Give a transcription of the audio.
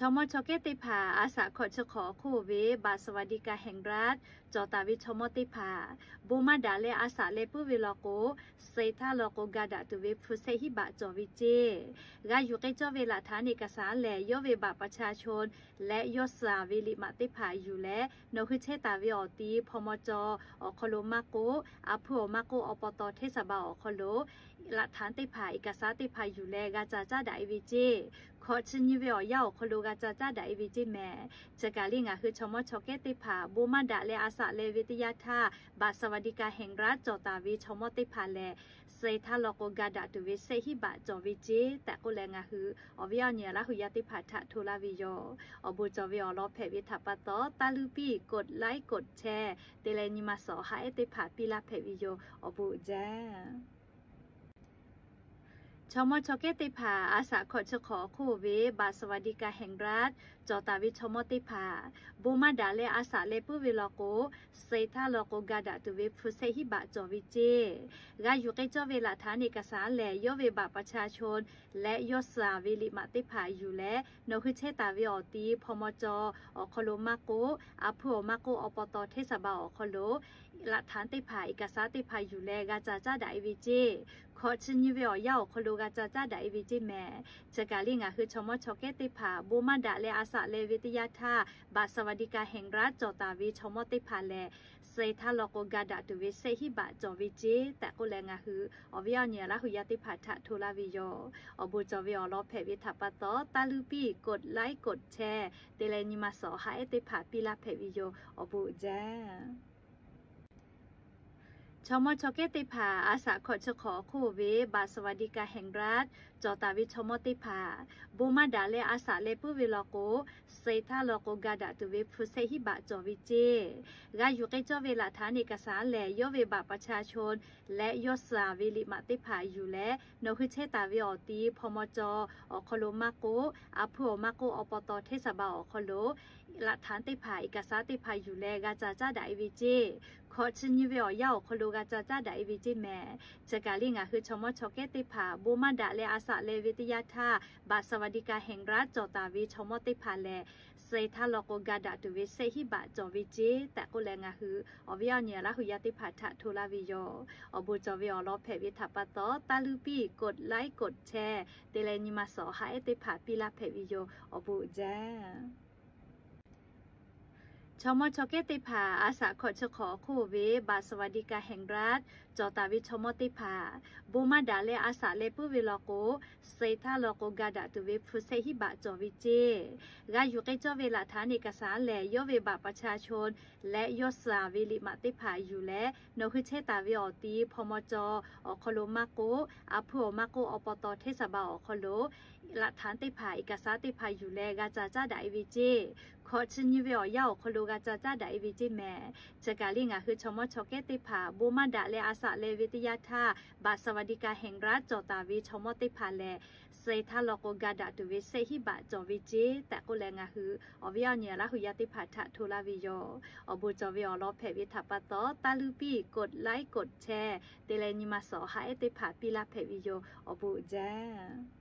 Chaw mawˇ chaw kehˉ teˇ hpaˍ a shaꞈ hkawꞈ chi hk'awꞈ awˬ hk'oˆ ve บัตรสวัสดิการแห่งรัฐ cawˬ taˍ ve chaw mawˇ teˇ hpaˍ bon maˇ daꞈ leh a shaꞈ leh puiˉ ve law k'o, suh htaˇ law k'o ga daꞈ tuˬ ve hpu shehˆ hinˉ baꞈ cawˬ ve ceˇ. G'a yuˬ k'ai cawˇ ve หลักฐานเอกสาร lehˬ, yawˇ ve บัตรประชาชน leh yawˇ suh ve liꞈ maꞈ teˇ hpaˍ yuˬ leh nawˬ hui chehˇ taˍ ve awˬ ti hpaw maw caw awˬ hk'aw lo maˇ k'oˆ, a hpuˇ awˬ maˇ k'oˆ, awˬ pa taw hteˇ saˍ baˬ awˬ hk'aw lo หลักฐาน teˇ hpaˍ, เอกสาร teˇ hpaˍ yuˬ leh g'a ca caˉ daꞈ e ve ceˇ. Hkawꞈ chi nyi ve awˬ yanˇ awˬ hk'aw lo g'a ca caˉ daꞈ e ve ceˇ mehˍ. Chi kaꞈ liˇ ngaˬ hui chaw mawˇ chaw kehˉ teˇ hpaˍ bon maˇ daꞈ leh a shaꞈ leh ve teˇ yanˇ htaˇ, บัตรสวัสดิการแห่งรัฐ cawˬ taˍ ve chaw mawˇ teˇ hpaˍ lehˬ, suh htaˇ law k'o ga daꞈ tuˬ ve shehˆ hinˉ baꞈ cawˬ ve ceˇ tehꞈ k'oˆ leh ngaˬ hui awˬ viˉ awˬ nyi Laˇ huˍ yaˇ teˇ hpaˍ htaꞈ hto laˇ ve yoˬ. Awˬ bon cawˬ ve awˬ lawn hpehꞈ ve htaꞈ pa taw, taˇ luˇ piˇ กดไลค์ กดแชร์ te leh nyi ma suhˍ awˬ ha ehˉ teˇ hpaˍ piˇ laˇ hpehꞈ ve yoˬ. Awˬ bon uiˍ jaˇ. Chaw mawˇ chaw kehˉ teˇ hpaˍ a shaꞈ hkawꞈ chi hk'awꞈ awˬ hk'oˆ ve บัตรสวัสดิการแห่งรัฐ cawˬ taˍ ve chaw mawˇ teˇ hpaˍ bon maˇ daꞈ leh a shaꞈ leh puiˉ ve law k'o, suh htaˇ law k'o ga daꞈ tuˬ ve hpu shehˆ hinˉ baꞈ cawˬ ve ceˇ. G'a yuˬ k'ai cawˇ ve หลักฐานเอกสาร lehˬ, yawˇ ve บัตรประชาชน leh yawˇ suh ve liꞈ maꞈ teˇ hpaˍ yuˬ leh nawˬ hui chehˇ taˍ ve awˬ ti hpaw maw caw awˬ hk'aw lo maˇ k'oˆ, a hpuˇ awˬ maˇ k'oˆ, awˬ pa taw hteˇ saˍ baˬ awˬ hk'aw lo หลักฐาน teˇ hpaˍ, เอกสาร teˇ hpaˍ yuˬ leh g'a ca caˉ daꞈ e ve ceˇ. Hkawꞈ chi nyi ve awˬ yanˇ awˬ hk'aw lo g'a ca caˉ daꞈ e ve ceˇ mehˍ. Chi kaꞈ liˇ ngaˬ hui chaw mawˇ chaw kehˉ teˇ hpaˍ bon maˇ daꞈ leh a shaꞈ leh ve teˇ yanˇ htaˇ, บัตรสวัสดิการแห่งรัฐ cawˬ taˍ ve chaw mawˇ teˇ hpaˍ lehˬ, suh htaˇ law k'o ga daꞈ tuˬ ve shehˆ hinˉ baꞈ cawˬ ve ceˇ tehꞈ k'oˆ leh ngaˬ hui awˬ viˉ awˬ nyi Laˇ huˍ yaˇ teˇ hpaˍ htaꞈ hto laˇ ve yoˬ. Awˬ bon cawˬ ve awˬ lawn hpehꞈ ve htaꞈ pa taw, taˇ luˇ piˇ กดไลค์ กดแชร์ te leh nyi ma suhˍ awˬ ha ehˉ teˇ hpaˍ piˇ laˇ hpehꞈ ve yoˬ. Awˬ bon uiˍ jaˇ. Chaw mawˇ chaw kehˉ teˇ hpaˍ a shaꞈ hkawꞈ chi hk'awꞈ awˬ hk'oˆ ve บัตรสวัสดิการแห่งรัฐ cawˬ taˍ ve chaw mawˇ teˇ hpaˍ bon maˇ daꞈ leh a shaꞈ leh puiˉ ve law k'o, suh htaˇ law k'o ga daꞈ tuˬ ve hpu shehˆ hinˉ baꞈ cawˬ ve ceˇ. G'a yuˬ k'ai cawˇ ve หลักฐานเอกสาร lehˬ, yawˇ ve บัตรประชาชน leh yawˇ suh ve liꞈ maꞈ teˇ hpaˍ yuˬ leh nawˬ hui chehˇ taˍ ve awˬ ti hpaw maw caw awˬ hk'aw lo maˇ k'oˆ, a hpuˇ awˬ maˇ k'oˆ, awˬ pa taw hteˇ saˍ baˬ awˬ hk'aw lo หลักฐาน teˇ hpaˍ, เอกสาร teˇ hpaˍ yuˬ leh g'a ca caˉ daꞈ e ve ceˇ. Hkawꞈ chi nyi ve awˬ yanˇ awˬ hk'aw lo g'a ca caˉ daꞈ e ve ceˇ mehˍ. Chi kaꞈ liˇ ngaˬ hui chaw mawˇ chaw kehˉ teˇ hpaˍ bon maˇ daꞈ leh a shaꞈ leh ve teˇ yanˇ htaˇ, บัตรสวัสดิการแห่งรัฐ cawˬ taˍ ve chaw mawˇ teˇ hpaˍ lehˬ, suh htaˇ law k'o ga daꞈ tuˬ ve shehˆ hinˉ baꞈ cawˬ ve ceˇ tehꞈ k'oˆ leh ngaˬ hui awˬ viˉ awˬ nyi Laˇ huˍ yaˇ teˇ hpaˍ htaꞈ hto laˇ ve yoˬ. Awˬ bon cawˬ ve awˬ lawn hpehꞈ ve htaꞈ pa taw, taˇ luˇ piˇ กดไลค์ กดแชร์ te leh nyi ma suhˍ awˬ ha ehˉ teˇ hpaˍ piˇ laˇ hpehꞈ ve yoˬ. Awˬ bon uiˍ jaˇ. Chaw mawˇ chaw kehˉ teˇ hpaˍ a shaꞈ hkawꞈ chi hk'awꞈ awˬ hk'oˆ ve บัตรสวัสดิการแห่งรัฐ cawˬ taˍ ve chaw mawˇ teˇ hpaˍ bon maˇ daꞈ leh a shaꞈ leh puiˉ ve law k'o, suh htaˇ law k'o ga daꞈ tuˬ ve hpu shehˆ hinˉ baꞈ cawˬ ve ceˇ. G'a yuˬ k'ai cawˇ ve หลักฐานเอกสาร lehˬ, yawˇ ve บัตรประชาชน leh yawˇ suh ve liꞈ maꞈ teˇ hpaˍ yuˬ leh nawˬ hui chehˇ taˍ ve awˬ ti hpaw maw caw awˬ hk'aw lo maˇ k'oˆ, a hpuˇ awˬ maˇ k'oˆ, awˬ pa taw hteˇ saˍ baˬ awˬ hk'aw lo หลักฐาน teˇ hpaˍ, เอกสาร teˇ hpaˍ yuˬ leh g'a ca caˉ daꞈ e ve ceˇ. Hkawꞈ chi nyi ve awˬ yanˇ awˬ hk'aw lo g'a ca caˉ daꞈ e ve ceˇ mehˍ. Chi kaꞈ liˇ ngaˬ hui chaw mawˇ chaw kehˉ teˇ hpaˍ bon maˇ daꞈ leh a shaꞈ leh ve teˇ yanˇ htaˇ, บัตรสวัสดิการแห่งรัฐ cawˬ taˍ ve chaw mawˇ teˇ hpaˍ lehˬ, suh htaˇ law k'o ga daꞈ tuˬ ve shehˆ hinˉ baꞈ cawˬ ve ceˇ tehꞈ k'oˆ leh ngaˬ hui awˬ viˉ awˬ nyi Laˇ huˍ yaˇ teˇ hpaˍ htaꞈ hto laˇ ve yoˬ. Awˬ bon cawˬ ve awˬ lawn hpehꞈ ve htaꞈ pa taw, taˇ luˇ piˇ กดไลค์ กดแชร์ te leh nyi ma suhˍ awˬ ha ehˉ teˇ hpaˍ piˇ laˇ hpehꞈ ve yoˬ. Awˬ bon uiˍ jaˇ.